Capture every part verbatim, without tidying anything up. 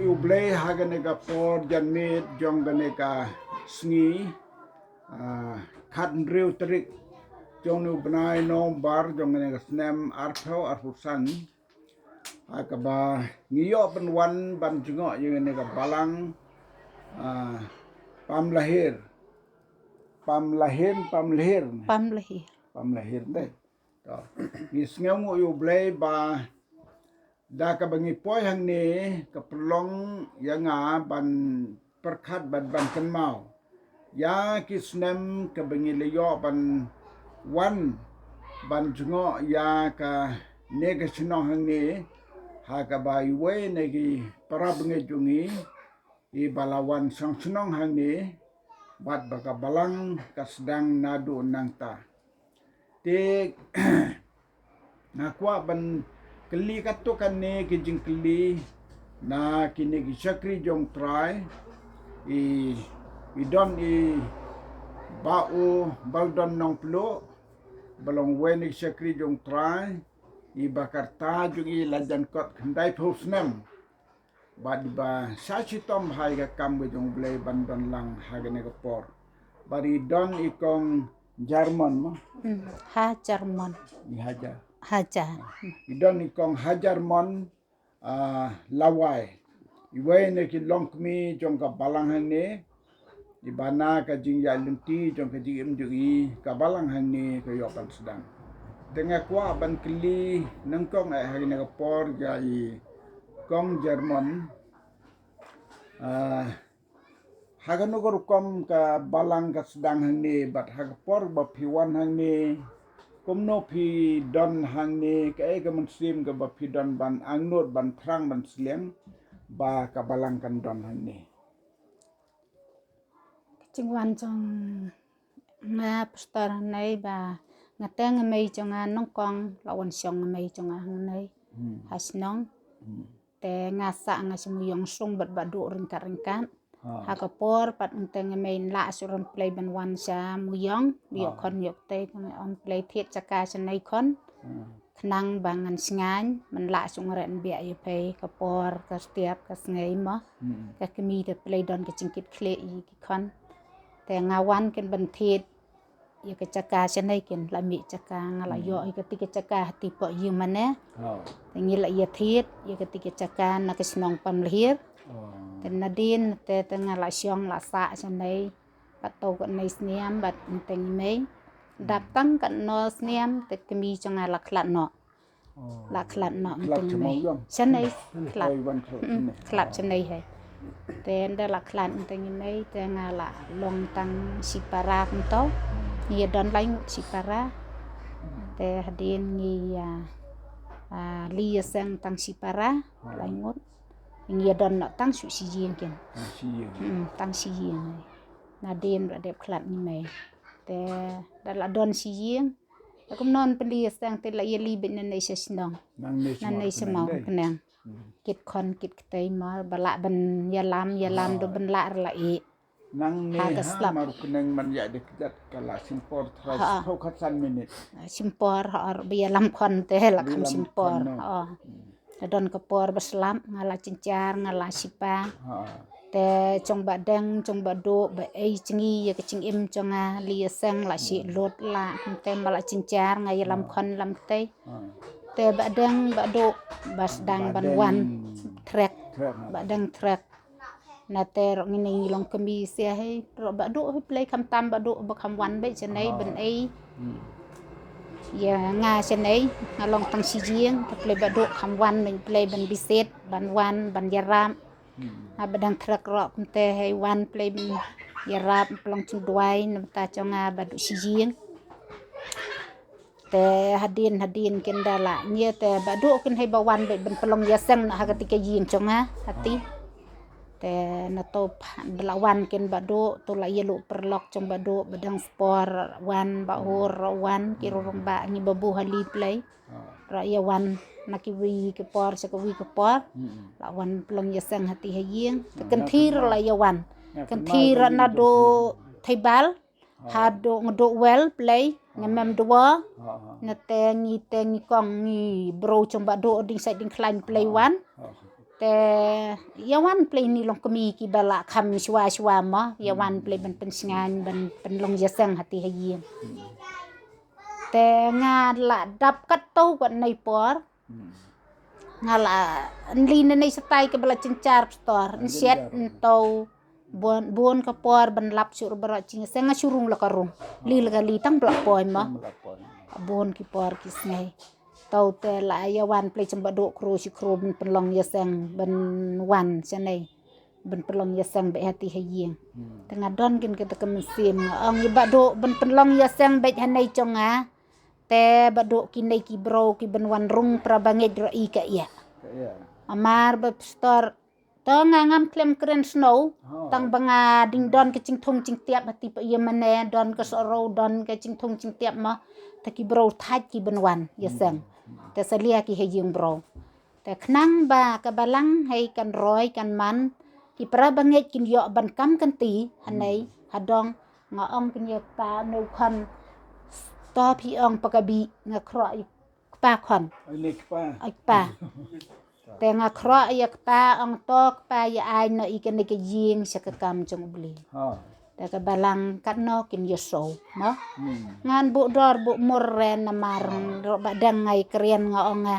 U Blei ha kane ka por janmiet jong kane ka sngi, ah, khathynriew tarik jong u bnai November jong kane ka snem arphew arphew san. Ha kaba ngi ïoh ban wan ban jngoh ïa kane ka balang, ah, Pamlahir. Pamlahin, Pamlahir. Pamlahir. Pamlahir dei. To. Ngi sngewnguh ïa u Blei ba da kaba ngi poi hangne ka pynlong ïa nga ban pyrkhat ban ban kynmaw ïa ki snem kaba ngi la ïoh ban wan ban jngoh ïa kane ka shnong hangne ha kaba iwei na ki para bangeit jong ngi i ba la wan shong shnong hangne bad ba ka balang ka sdang naduh nangta. Te nga kwah ban kylli katto katne ki jingkylli na kine ki shakri jong Trai. I, i don i Bah U Baldon Nongpluh ba long uwei na ki shakri jong Trai, i ba ka rta jong i la jan kot khyndai phew snem. Bad ba sa shitom ha ka kam ka jong U Blei ban don lang ha kane ka por. Bad i don i kong Jarmon mo. Hmm, Hajar Mon. I Hajar. Hajar. I don i kong Hajar Mon, ah, Lawai. Iwei na ki longkmie jong ka balang hangne. Iba na ka jingïaid lynti jong ka jingim jong i ka balang hangne ka ïoh ban sdang. Te nga kwah ban kylli nyngkong eh ha kane ka por ïa i kong Jarmon. Ah, ha kano ka rukom ka balang ka sdang hangne bad ha ka por ba phi wan hangne kumno phi don hangne, kaei ka mynsiem kaba phi don ban angnud ban thrang ban sliang ba ka balang kan don hangne. Ka jingwan jong nga pastor hangne ba nga te nga mei jong nga nyngkong la wan shong nga mei jong nga hangne. Hmm. Ha shnong. Hmm. Te nga sah nga shu muyong sung bad Bah Duh ryngkat ryngkat. Ha. Ha ka por pat nga te nga mei nlah shu rem Blei ban wan sha muyong. Ïoh khon ïoh te nga on Blei thied jaka shanei khon. Hmm. Khnang ba ngan sngewbha, man lah shu ngreh biak ïa phi ka por, ka step, ka sngi mo. Hmm. Ka kmie te Blei don ka jingkit khlieh ïa ki khon. Te nga wan kin ban thied ïa ka jaka shanei kin la mih jaka nga la ïoh ïa kata ka jaka ha ti po ïing mane. Oh. Te ngi la ïa thied ïa kata ka jaka na ka shnong Pamlahir. Oh. Te nadien te, te nga la shong la sah shanei. Pat to katne snem bad mynta ngi mei. Dap tang katno snem te kmie jong nga la khlad noh. Oh. La khlad noh mynta ngi mei. Shanei khlad. Oh, wan khlad shanei. Khlad shanei hai. Te ynda la khlad mynta ngi mei te nga la long tang shipara kumto. Ngi ïa don lai ngut shipara. Te hadien ngi ïa, ah, li ïa seng tang shipara lai ngut. Ngi ïa don noh tang shu shi ïing kin. Tang shi ïing. Hmm, tang shi ïing. Nadien la dep khlad ngi mei. Te da la don shi ïing. Te kumno pynli ïa seng te la ïa li beit nangne sha shnong. Nangne sha Mawkneng. Kit khon kit ktei mo ba lah ban ïalam, ïalam du ban lah la i. Nangne ha Mawkneng man ïa dei kjat ka la shim por trai shiphew khatsan minit. Shim por ha or ba ïalam khon te la kham shim por. Ha. Te don ka por ba slap nga la jynjar nga la shipa. Ha. Te jong Bah Deng jong Bah Duh ba ei jngi ïa ka jingim jong nga li ïa seng la shi lut la te ma la jynjar nga ïalam khon lam ktei. Ha. Te Bah Deng Bah Duh ba sdang ban wan trek. Trek. Bah Deng trek. Na te ruh ngi ngi long kmie sia hei ruh Bah Duh hei Blei kham tam Bah Duh ba kham wan beit shanei ban ei. Hmm. Ïa nga shanei nga long tang shi ïing te Blei Bah Duh kham wan beit Blei ban bisit ban wan ban ïarap. Hmm. Ha Bah Deng trek ruh kumte hei wan Blei ban ïarap pynlong jingduwai na bynta jong nga Bah Duh shi ïing. Te hadien hadien kin da la ngi te Bah Duh kin hei ba wan beit ban pynlong ïa seng na ha kati ka ïing jong nga hati. Te na to ba la wan kin Bah Duh to la ïa luh paralok jong Bah Duh Bah Deng Spor wan Bah Hur wan ki rung ba ngi ba bu hali Blei. Ra ïa wan na ki wi ki por sa ka wi ki por. La wan pynlong ïa seng hati ha ïing. Te kynthir la ïa wan. Kynthir na do thei bal. Haduh ngeduh wel Blei ngemem dua. Na te ngi te ngi kong ngi bro jong Bah Duh ding sai ding khlain Blei wan. Te ïa wan plie ni long kmie kiba la kham shuwa shuwa mo, ïa wan plie ban pynsngain, ban pynlong ïaseng hati ha ïing. Te nga la dap katto katne por. Nga la nli ne nei satai kaba la jynjar pastor, nsiat nto bun, bun ka por ban lap shuh baroh jingïaseng, nga shu rung la ka rung. Li la ka li tang ba la poi mo. Bun ki por ki sngi. Tau te la ïa wan plie chang ba doh kru shi kru ban pynlong ïaseng, ban wan shanei ban pynlong ïaseng bad hati ha ïing. Te nga don kin kata ka mynsiem, nga ong ïa ba doh ban pynlong ïaseng bad hanei jong nga. Te ba doh ki nei ki bro ki ban wan rung para bangeit ro i ka ïa. Amar ba pastor, to nga ngam klem kren snow, tang ba nga ding don ka jingthung jingtiap hati pa ïa mane, don ka soro, don ka jingthung jingtiap mo. Te ki bro thait ki ban wan ïaseng. Te salia ki ha ïing bro. Te khnang ba ka balang hei kan roi kan man, ki para bangeit kin ïoh ban kam kan ti hanei hadong, nga ong kin ïa kpa ne u khon, to phi ong pa ka bi, nga khroh ïa kpa khon. Ai kpa. Te nga khroh ïa kpa, ong to kpa ïa ai noh i kane ka ïing sha ka kam jong u Blei. Te ka balang katno kin ïa shu mo. Ngan buh dor buh mur re namar ro ba dang ngai kren nga ong nga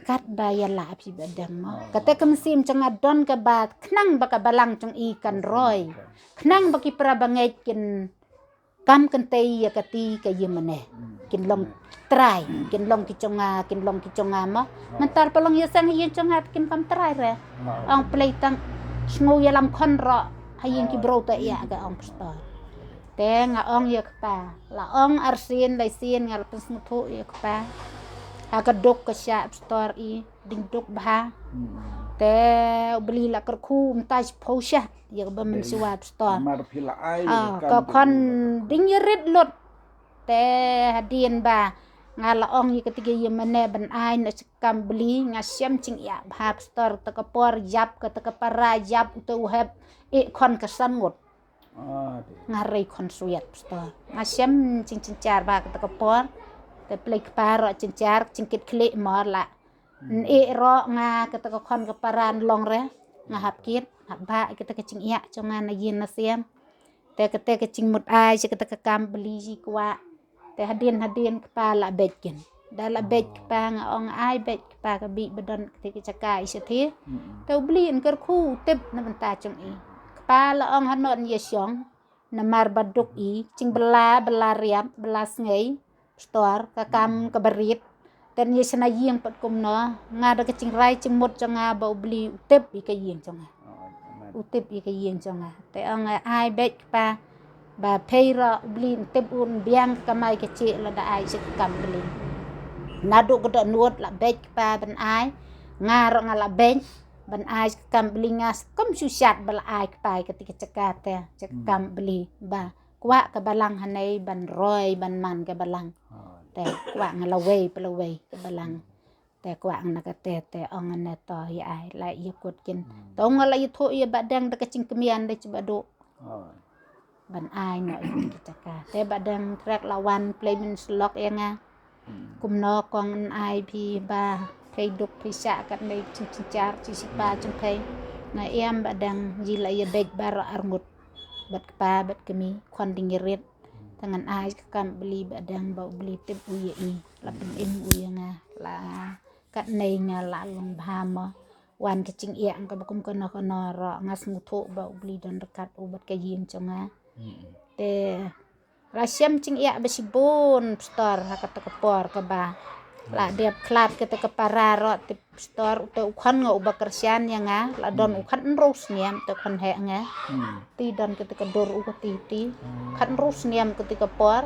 kat ba ïa la phi ba dang mo. Kata ka mynsiem jong nga don ka ba khnang ba ka balang jong i kan roi. Khnang ba ki para bangeit kin kam kan tei ïa kati ka ïa mane. Kin long trai, kin long ki jong nga, kin long ki jong nga mo. Mynta pa long ïaseng ïa jong nga kin kam trai re. Ong plie tang sngew ïalam khon ro ha ïing ki bro ta ïa ka ong pastor. Te nga ong ïa kpa, la ong arsien laisien nga la pynsngewthuh ïa kpa. Ha ka duk ka shah pastor i ding duk bha. Te u Blei la kyrkhu mynta shi phew shah ïa kaba mynshuwa pastor. Mar phi la ai ka khon ding ïa rit lut. Te hadien ba nga la ong ïa kata ka ïa mane ban ai na shi kam Blei, nga shem jingïa bha pastor, ta ka por ïap, kata ka para ïap, uta u hep i khon ka san ngut. Nga rei khon swiat pastor. Nga shem jing jingjar ba kata ka por. Te plie kpa ro jingjar jingkit khlieh mor la. N-e ro nga kata ka khon ka para n long re. Nga hap kit, hap ba kata ka jingïa jong nga na ïin na sem. Te kata ka jingmut ai sha kata ka kam Blei ji kwah. Te hadien hadien kpa la beit kin. Da la beit kpa nga ong ai beit kpa ka bi ba don kata ka jaka i shathie. Te u Blei un kyrkhu u tip na bynta jong i. Kpa la ong hanon ïa shong. Namar ba duk i jing bala bala riap bala sngei. Pastor ka kam ka barit. Ten ïa shna ïing pat kumno nga da ka jingrai jingmut jong nga ba u Blei u tip i ka ïing jong nga. U tip i ka ïing jong nga. Te ong ai beit kpa. Ba phei ro u Blei un tip un biang ka mai ka chih la da ai sha ka kam Blei. Naduh ka dohnud la beit kpa ban ai. Nga ro nga la beit ban ai sha ka kam Blei nga skum shu shat ba la ai kpa ka ti ka jaka te sha ka kam Blei ba kwah ka balang hanei ban roi ban man ka balang. Te kwah nga lawei pa lawei ka balang. Te kwah nga na kata te ong nga ne to ïa ai la ïa kut kin. To nga la ïa thoh ïa ba dang da ka jingkmian da chi ba duh. Ban ai noh ïa ki jaka. Te ba dang trek la wan plie min slok ïa nga. Kumno kong an ai phi ba phi duk phi shah kat nei jing jingjar jing sipa jong phi. Nga ïam ba dang ji la ïa beit baroh arngut. Bad kpa bad kmie khon ding ïa rit. Te ngan ai ka kam Blei ba dang ba u Blei tip u ïa i. La pynim u ïa nga la kat nei nga la long bha mo. Wan ka jingïa nga ba kum kano kano ro nga sngewthuh ba u Blei don ryngkat u bad ka ïing jong nga. Te la shem jingïa ba shibun pastor ha kata ka por kaba la dep khlad kata ka para ro te pastor uta u khon nga uba kyrshan ïa nga la don u khon ynru sniam te khon heh nga. Ti don kata ka dur u kati ti khon ynru sniam kata ka por.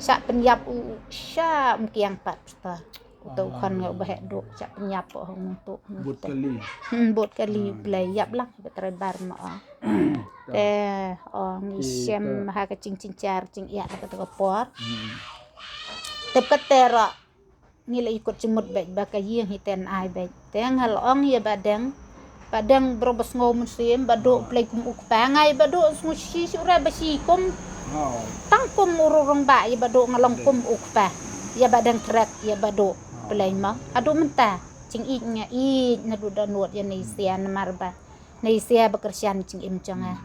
Sha pynïap u sha um kiang pat pastor. Uta u khon nga uba heh duk sha pynïap po hong tu. But kali. Hmm, but kali u Blei ïap lang ba trai bar ma o. Te o ngi shem ha ka jing jingjar jingïa ha kata ka por. Tep kata ro ngi la ikut jingmut beit ba ka ïing hi ten ai beit. Te nga la ong ïa ba dang. Ba dang bro ba sngew mynsiem ba duk Blei kum u kpa ngai ba duk sngew shi shi ura ba shi kum. Tang kum u rurung ba ïa ba duk nga long kum u kpa. Ïa ba dang trek ïa ba duk Blei ma. Adu mynta. Jingïeit nga ïeit naduh dohnud ïa Nesia namar ba Nesia ba kyrshan jingim jong nga.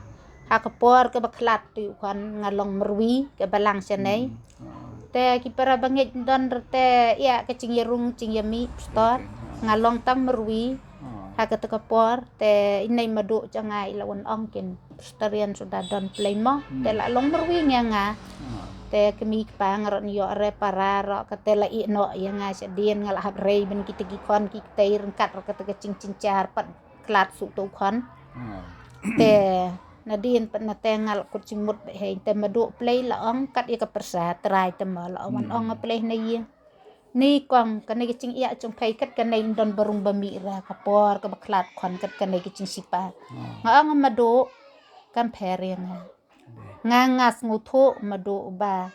Ha ka por kaba khlad tu khon nga long marwei kaba lang shanei. Te ki para bangeit don rte ïa ka jingïarung jingïamih pastor. Nga long tang marwei. Ha kata ka por te inei madu jong nga i la wan ong kin pastor ïan suda don plei mo. Te la long marwei nga nga. Te kmie kpa nga rot ïoh re para ro kate la ïeh noh ïa nga shadien nga la hap rei ban kita ki khon ki ktei ryngkat ro kata ka jingjynjar pat khlad suk tu khon. Te nadien pat na te nga la kut jingmut bad hei te madu plei la ong kat ïa ka pyrsa trai te mo la ong wan ong nga plei na ïing. Ni kong kane ka jingïa jong phei kat kane don barung ba mih ra ka por kaba khlad khon kat kane ka jingsipa. Nga ong madu kam pher ïa nga. Nga nga sngewthuh madu ba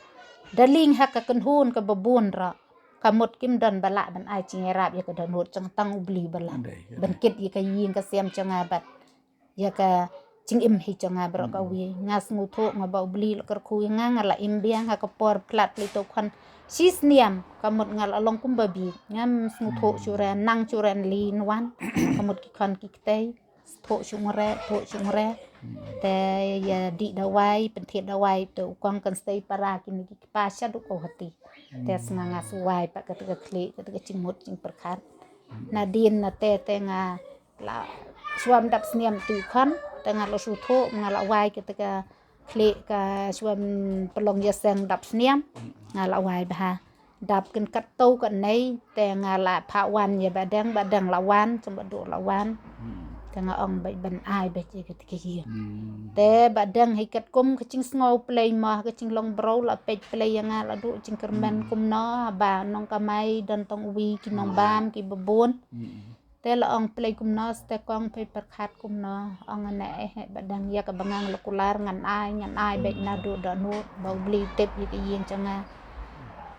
da ling ha ka kynhun kaba bun ra ka mut kim don ba lah ban ai jingïarap ïa ka dohnud jong tang u Blei ba lah ban kit ïa ka ïing ka sem jong nga bad ïa ka jingim hi jong nga baroh kawei. Nga sngewthuh nga ba u Blei la kyrkhu ïa nga nga la im biang ha ka por khlad plei tu khon. Shi sniam ka mut nga la long kumba bieit ngam sngewthuh shuren nang shuren lin wan ka mut ki khon ki ktei. Thuh shuk ngre thuh shuk ngre. Te ïa dih dawai pynthied dawai te u kong kan stei para kine ki kpa sha duk u hati. Te snga nga suwai pat kata ka khlieh kata ka jingmut jingpyrkhat. Nadien na te te nga la shuwa dap sniam tu khon te nga la shu thuh nga la wai kata ka khlieh ka shuwa pynlong ïaseng dap sniam nga la wai bha. Dap kin kat tu kat nei te nga la phah wan ïa Bah Deng, Bah Deng la wan, jong Bah Duh la wan. Te nga ong bad ban ai bad ïa kata ka ïing. Te Bah Deng hi kat kum ka jingsngew plei mo ka jinglong bro la peit plei ïa nga la duh jingkyrmen kumno ba nongkamai don tong uwi ki nongbam ki babun. Te la ong plei kumno ste kong pei pyrkhat kumno ong nga eh eh Bah Deng ïa kaba ngan la kular ngan ai ngan ai bad naduh dohnud ba u Blei tip ïa ka ïing jong nga.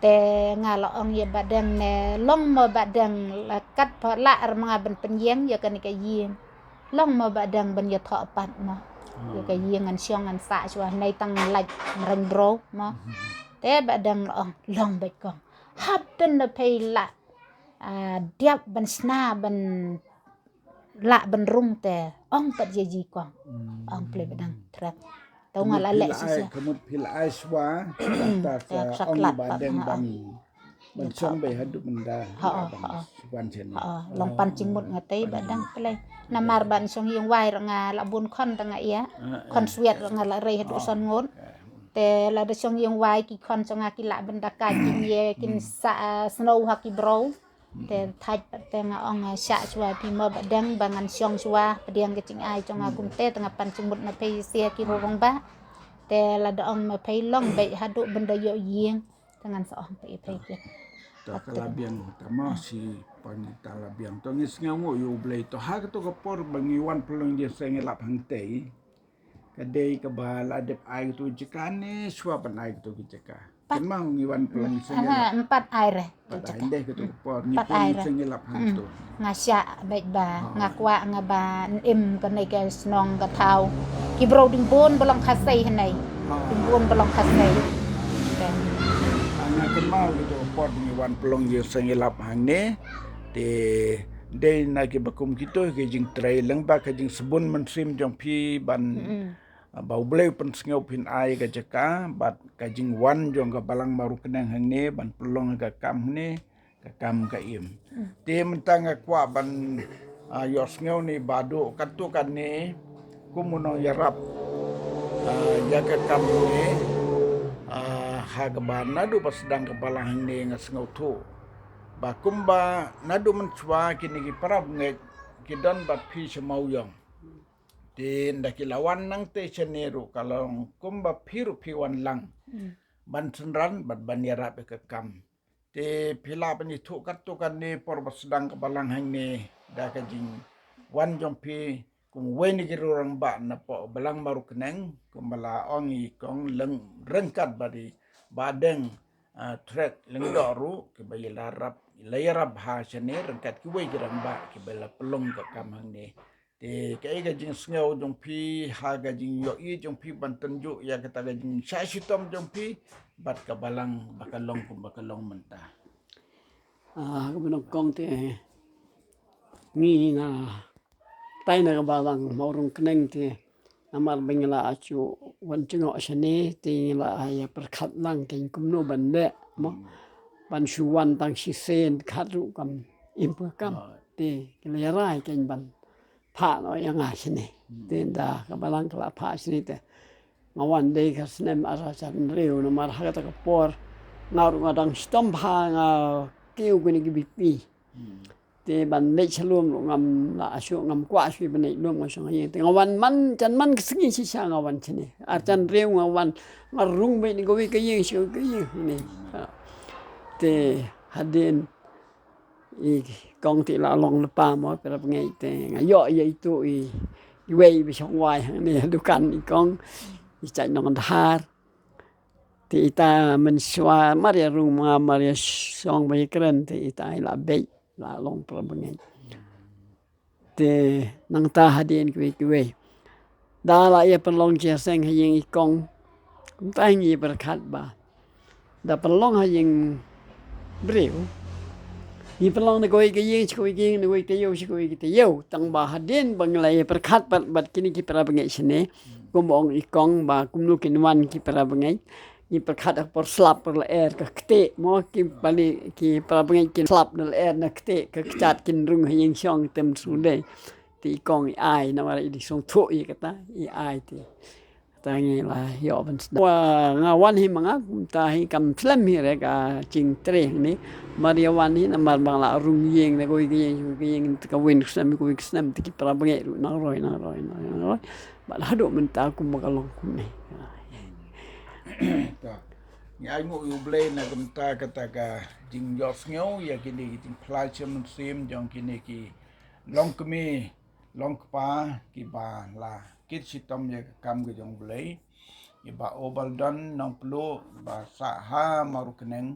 Te nga la ong ïa Bah Deng ne long mo Bah Deng la kat pha la ar ma nga ban pynïeng ïa kane ka ïing. Long mo Bah Deng ban ïathoh pat mo. Ïa ka ïing ngan shong ngan sah shuwa nei tang lait mreng bro mo. Te Bah Deng la ong long bad kong. Hap pyn da pei la ah, diap ban sna ban lah ban rung te ong pat ïa ji kong ong plei ba dang trap. Tau nga la leh shisha. Ka mut phi la ai shwa ta ka ong ba dang ban ban shong bai haduh mynda ban shwan chen. Long pan jingmut nga tei ba dang plei. Namar ban shong ïing wai ra nga la bun khon ta nga ïa khon swiat ra nga la rei haduh san ngut. Te la da shong ïing wai ki khon shong nga ki lah ban da ka ki ñie kin sa snow ha ki bro. Te thait pat te nga ong shah shuwa phi mo ba dang ba ngan shong shuwa pdiang ka jingai jong nga kumte te nga pan jingmut na pei sia ki rurong ba. Te la da ong ma pei long beit haduh ban da ïoh ïing te ngan sa ong pei pei. Ta ka la biang ta ma si pan ta la biang to ngi sngew ngu ïu blei to ha ka to ka por ba ngi wan pynlong ïa seng lap hangtei. Ka dei kaba la dep ai katu jaka ne shuwa ban ai katu ki jaka. Kan ma ngi wan plang seng. Aha, empat ai re. Pat ai deh katu por ngi plang seng lap hang tu. Nga sha bek ba nga kwah nga ba im ka nei ka snong ka thau. Ki bro ding bun ba long khasei hanei. Ding bun ba long khasei. Nga kan ma katu por ngi wan plang ïa seng lap hang ne. Te dei na ki bakum kito ki jingtrei leng ba ka jingsbun mynsiem jong phi ban ba u blei pynsngew phin ai ka jaka bad ka jingwan jong ka balang maru kneng hangne ban pynlong ka kam hangne ka kam ka im. Te mynta nga kwah ban ïoh sngew ni badu katu kane kum u nongïarap ïa ka kam hangne ha kaba nadu ba sdang ka balang hangne nga sngewthuh. Ba kumba nadu mynshwa kine ki parab ngeit ki don bad phi sha Mawïong. Te nda ki la wan nangte shane ruh ka long kumba phi ruh phi wan lang ban synran bad ban ïarap ïa ka kam. Te phi lah ban ithuh katto katne por ba sdang ka balang hangne da ka jingwan jong phi kum uwei na ki rurang ba na poh balang marukneng kumba la ong i kong leng ryngkat bad i Bah Deng Thret Lyngdoh ruh kiba ïa la rap ïa la ïarap ha shane ryngkat kiwei ki rangbah kiba la pynlong ka kam hangne. Te kaei ka jingsngew jong phi ha ka jingïohi jong phi ban tynjuh ïa kata ka jingshah shitom jong phi bad ka balang ba ka long kumba ka long mynta. Ah, kaba nyngkong te ngi nga tai na ka balang Mawrung Kneng te, namar ba ngi la shu wan jngoh shane te ngi la ïa pyrkhat lang kein kumno ban leh mo, ban shu wan tang shisien khat ruh kam im pyrkhat. Te ki la ïa rai kein ban phah noh ïa nga shane. Te da ka balang ka la phah shane te nga wan dei ka snem ar hajar hynriew, namar ha kata ka por nga ruh nga dang shitom bha, nga kiew kine ki B P. Te ban leit sha lum ruh ngam lah shuh, ngam kwah shuh ban leit lum, nga shong ha ïing. Te nga wan man, jan man ka sngi shisha nga wan shane. Ar hajar hynriew nga wan, nga rung beit na kawei ka ïing sha kawei ka ïing ne. Te hadien i kong te la long lypa mo, para bangeit, te nga ïoh ïa itu i, iwei ba shong wai hangne ha dukan i kong, i jait nongdhar. Te ita mynshuwa mar ïa rung ma nga, mar ïa shong ba ïa kren, te ita i la beit, la long para bangeit. Te nangta hadien kiwei kiwei da la ïa pynlong jingïaseng ha ïing i kong, kumta ngi pyrkhat ba da pynlong ha ïing briew, ngi pynlong na kawei ka ïing sha kawei ka ïing, na kawei ka taïew sha kawei ka taïew. Tang ba hadien ba ngi la ïa pyrkhat bad, bad kine ki para bangeit shane, kum ong i kong ba kumno kin wan ki para bangeit. Ngi pyrkhat ha por slap por lyer ka ktieh mo, ki pali ki para bangeit kin slap na lyer na ktieh, ka kjat kin rung ha ïing shong, tem shu dei. Te i kong i ai, namar i dei sngewthuh ïa kata, i ai te. Kata ngi la ïoh ban sdang. Wa nga wan hi ma nga, kumta hi kam slem hi re ka jingtrei hangne. Mar ïa wan hi namar ba nga la rung ïing na kawei ka ïing sha kawei ka ïing, te kawei ka snem, kawei ka snem, te ki para bangeit ruh nang roi, nang roi, nang roi, nang roi. Bad haduh mynta kumba ka long kumne. Ta. Ngi ainguh ïa U Blei na ka bynta kata ka jingïohsngew ïa kine ki jingpyllait mynsiem jong kine ki longkmie longkpa kiba la kit shitom ïa ka kam ka jong U Blei. Ïa Bah Obaldon Nongpluh ba sah ha Mawrung Kneng,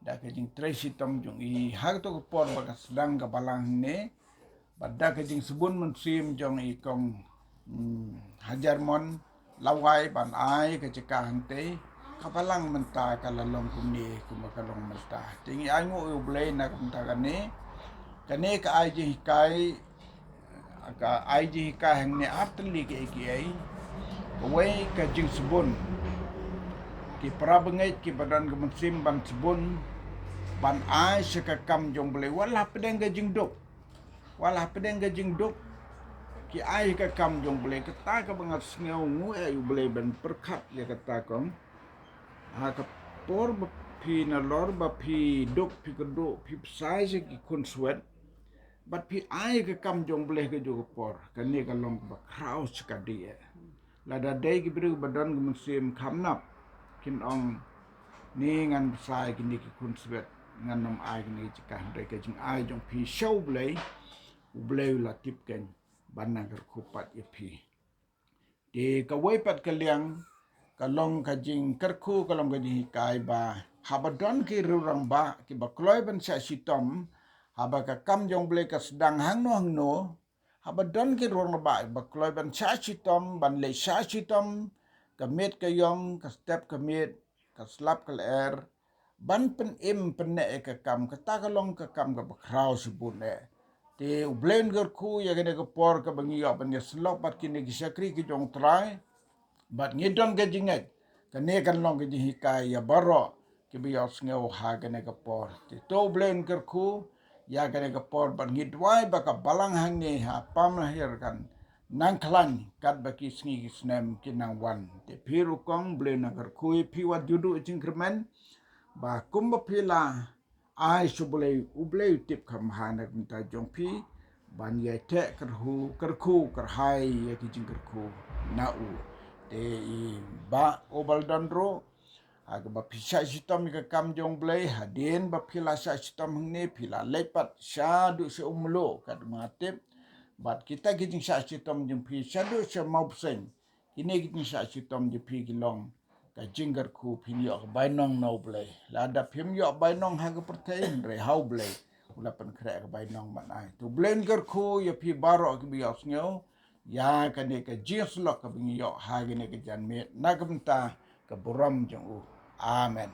da ka jingtrei shitom jong i ha kato ka por ba ka sdang ka balang hangne, bad da ka jingsbun mynsiem jong i kong, mm, Hajar Mon Lawai ban ai ka jaka hangtei, ka balang mynta ka la long kumne kumba ka long mynta. Te ngi ainguh ïa U Blei na ka bynta kane. Kane ka ai jinghikai, ka ai jinghikai hangne ar tylli kiei kiei. Kawei ka jingsbun ki para bangeit kiba don ka mynsiem ban sbun, ban ai sha ka kam jong U Blei wat la pdeng ka jingduk. Wat la pdeng ka jingduk, ki ai ka kam jong U Blei. Kata kaba nga sngew nguh ïa U Blei ban pyrkhat ïa kata kong. Ha ka por ba phi nalor ba phi duk, phi kyrduh, phi bsai sha ki khunswet, bad phi ai ka kam jong U Blei ha kajuh ka por, kane ka long kaba khraw shikatdei. Lada dei ki briew ba don ka mynsiem kham nap, kin ong, ne ngan bsai kine ki khunswet, ngan nym ai kine ki jaka, hynrei ka jingai jong phi sha U Blei, U Blei u la tip kein ban nang kyrkhu pat ïa phi. Te kawei pat ka liang ka long ka jingkyrkhu, ka long ka jinghikai ba haba don ki riew rangbah kiba kloi ban shah shitom, haba ka kam jong U Blei ka sdang hangno hangno, haba don ki riew rangbah ba kloi ban shah shitom, ban leit shah shitom, ka miet ka ïong, ka step ka miet, ka slap ka lyer, ban pynim pynneh ïa ka kam, kata ka long ka kam kaba khraw shibun eh. Te U Blei un kyrkhu ïa kane ka por kaba ngi ïoh ban ïasyllok bad kine ki shakri ki jong U Trai. Bad ngi don ka jingngeit kane kan long ka jinghikai ïa baroh kiba ïohsngew ha kane ka por. Te to U Blei un kyrkhu ïa kane ka por, bad ngi duwai ba ka balang hangne ha Pamlahir kan nang khlaiñ katba ki sngi ki snem ki nang wan. Te phi ruh kong, U Blei un nang kyrkhu ïa phi wat ju duh jingkyrmen, ba kumba phi la ai sha U Blei, U Blei u tip kham bha na ka bynta jong phi ban ïai theh kyrkhu, kyrkhu kyrhai ïa ki jingkyrkhu na u. Te i Bah Obaldon ruh, ha kaba phi shah shitom ïa ka kam jong U Blei, hadien ba phi la shah shitom hangne, phi la leit pat shaduh sha Umlu, katba nga tip. Bad kita ki jingshah shitom jong phi shaduh sha Mawbseiñ, kine ki jingshah shitom jong phi ki long ka jingkyrkhu, phin ïoh ka bainong na U Blei. Lada phim ïoh bainong ha ka pyrthei, hynrei ha U Blei u la pynkhreh ka bainong ban ai. To U Blei un kyrkhu ïa phi baroh kiba ïohsngew ïa kane ka jingïasyllok kaba ngi ïoh ha kane ka janmiet, na ka bynta ka burom jong u. Amen.